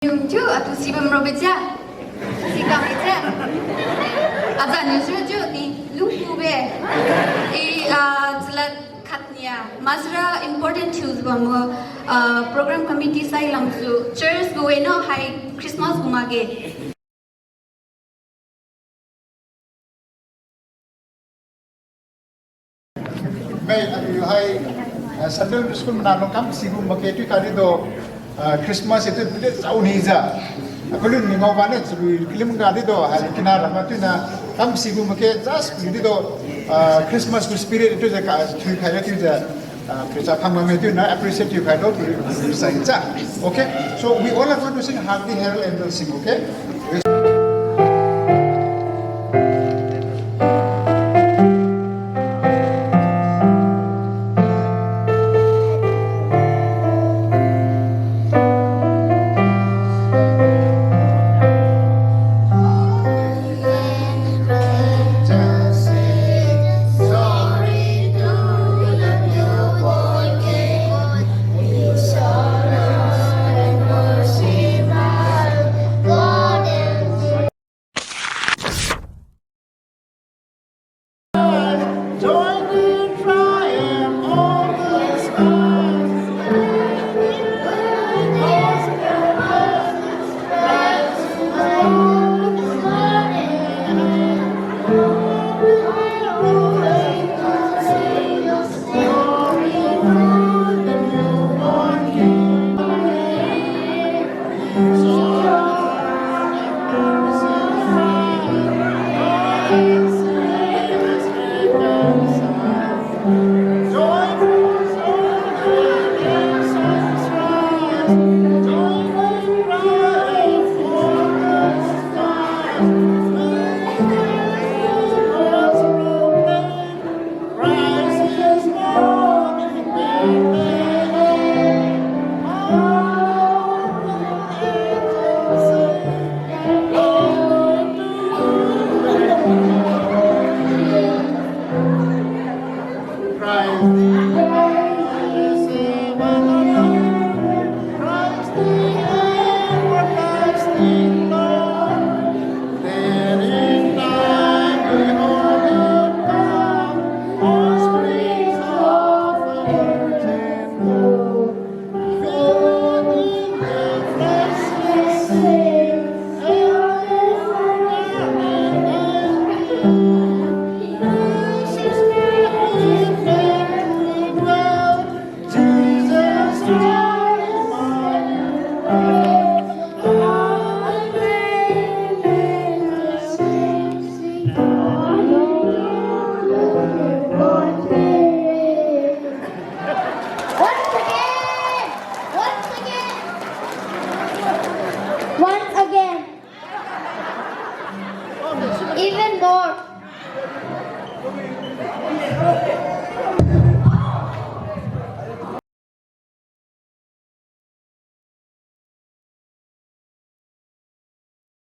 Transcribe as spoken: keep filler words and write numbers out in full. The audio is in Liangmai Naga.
Yung ju atu sibam robe ja. Sikam ja. Aja niu ju ju ni lungpube. I, ah, chalad khat nia masra important thiujiu bambo, ah, program committee sai lamsu church gu weno hai Christmas gu makge. Mai, aliu hai, ah, Sunday school mana lung kam sigu makge tui kadi do, ah, Christmas itu bide chao ni ja. Akalun ni ngao bane chalui kilim kadi do, hai kina rama tuna kam sigu makge just bide do, ah, Christmas gu spirit itu ja ka thui khai tu ja. Ah, pisa phang mame tu na appreciate thiu khai lo, tu, tu, tu, sai cha. Okay? So we all are going to sing Hark the Herald Angels Sing, okay? Once again, once again, once